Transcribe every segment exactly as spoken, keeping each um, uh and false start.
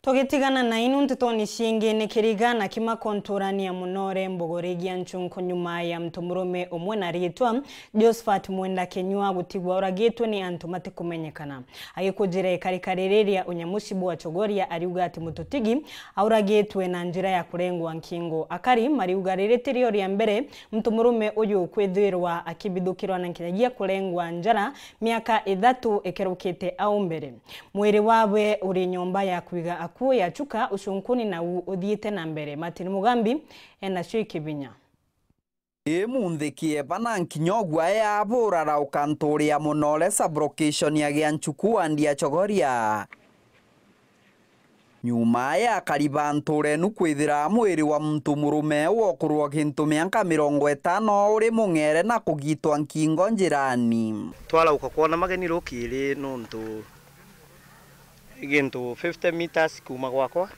Tugitigana na inu ntetoni ciingi, ni kiriga na kima konturania munore mbogori gia Nchunku nyuma ya mtu murume umwe na riitwa Josephat Mwenda Kinyua gutigwa uragitwe ni antu matikumenyekana. Agikujira ikarikari riria unyamuci bwa Chogoria ariuga ati mututigi auragitwe na njira ya kurengwa nkingo. Akari mariuga riri tirio ria mbere mtu murume uyu kwithirwa akibithukirwa na nkinyagia kurengwa njara miaka ithatu ikerukite au mbere. Mwiri wawe uri nyomba ya kwiga akuu ya Chuka ucunkuni, nau uthiite na mbere. Martin Mugambi enacio ikibinya. Imunthi kieba na nkinya ugwa yabura rauka nturi ya Munore sub-location ya Gianchuku wandi ya Chogoria. Nyuma ya akari ba ntura enu kwithira mwiri wa muntu murume wokurwa gintu mianka mirongo itano uri mung'ere na kugitwa nkingo njirani. Twarauka kwona mageni rukiri nuntu gintu fifty meters kuuma gwakwa,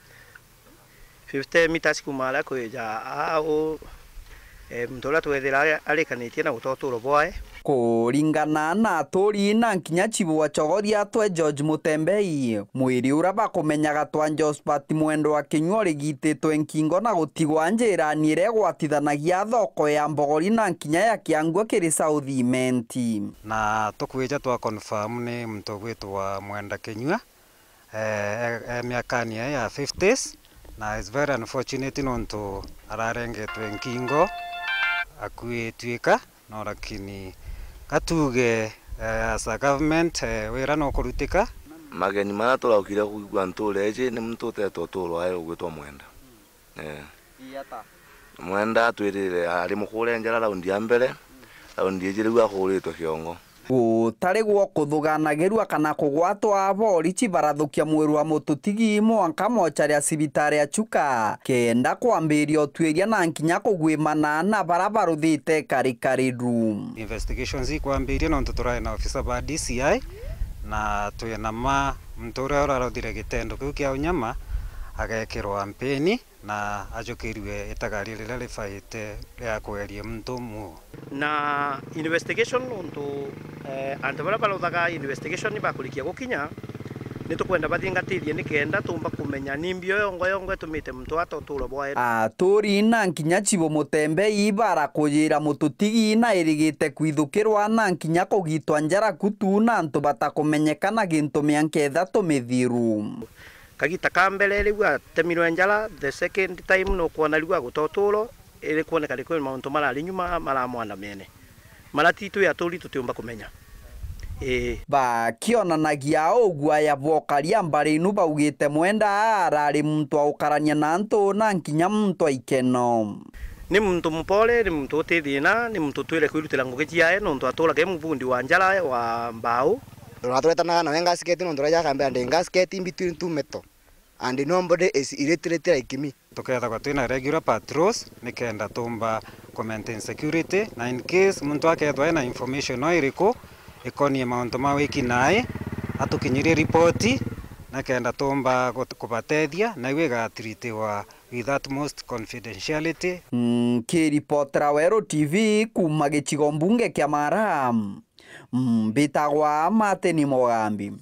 fifty meters kuuma aria kwija au, eh, muntu uria twethira ari-, arikanitie na guta uturo bwae. Kuringana na aturi na nkinya chibu wa Chogoria twe George Mutembei, mwiri uria bakumenyaga twa Josephat Mwenda Kinyua urigititwe nkingo na gutigwa njirani iria igwatithanagia thoko ya Mbogori na nkinya ya Kiangua kiri South Imenti. Na tukwija twa confirm ni muntu ugwitwa Mwenda Kinyua, eh, e, e miakani ya fifties, na it's very unfortunate nontu ararengetwe nkingo akuitwika, no lakini gatuge, eh, as a government, eh, wira no kurutika. Mageni maria turaukire kugwa ntura iji ni muntu utetwe uturo ae ugwitwa Mwenda. Eh. Iata. Mwenda atwirire ari mukure njara raundi ya mbere, raundi iji riu akuritwe kiongo. Gutari gwo kuthuganagirua kana kugwatwa, aborichi barathukia mwiri wa mututigi mwanka mochari ya cibitari ya Chuka, kenda kwambiria utwiria na nkinya kugwimana na bara baruthite karikariru. Investigations ikwambiria nontu turai na ofisa ba D C I, na twina ma muntu uria uraruthire gitendo kiu kia unyama agekirwa mpini na ajukirue itagaria riria ribaite ria kweria muntu muu. Na investigation nontu, eh, antu baria barothaga investigation bakurikia gukinya, ni tukwenda bathingatithie ni kenda tumba kumenya ni mbio yongo yongo itumite muntu ata uturo bwae. Aturi na nkinya chibo Mutembei barakujira mututigi na irigite kwithukirwa na nkinya kugitwa njara kutu na antu batakumenyekana gintu mianka ithatu mithiru. Kagita ka mbere riu atemirwe njara, the second time nukwona riu aguta uturo, iri kwoneka ni kwi mauntu marari nyuma maramwandamene. Maria ti twi aturi tutiumba kumenya. Ii. Bakionanagia ugwaya bwa ukaria mbari inu baugite Mwenda arari muntu wa ukarania na antu na nkinya muntu wa ikeno. Ni muntu mupore, ni muntu uti thina, ni muntu utwire kwirutira ngugi ciae nontu aturaga e mubundi wa njara wa mbau. Ona turetanaga nawe ngasiketi nontu raja akambira ndi ngasiketi in between two metal and nobody is irritated like me. Tukethagwa twina regular patrols nikenda tumba ku maintain security, na in case muntu akethwa ena information o iriku ikonie mauntu ma wiki nae, atukinyirie ripoti nikenda tumba gut-, kubatethia, na iu igatritiwa with utmost confidentiality. Nkiripotera Weru T V kuuma gicigo mbunge kia Mara, mbitagwa Martin Mugambi.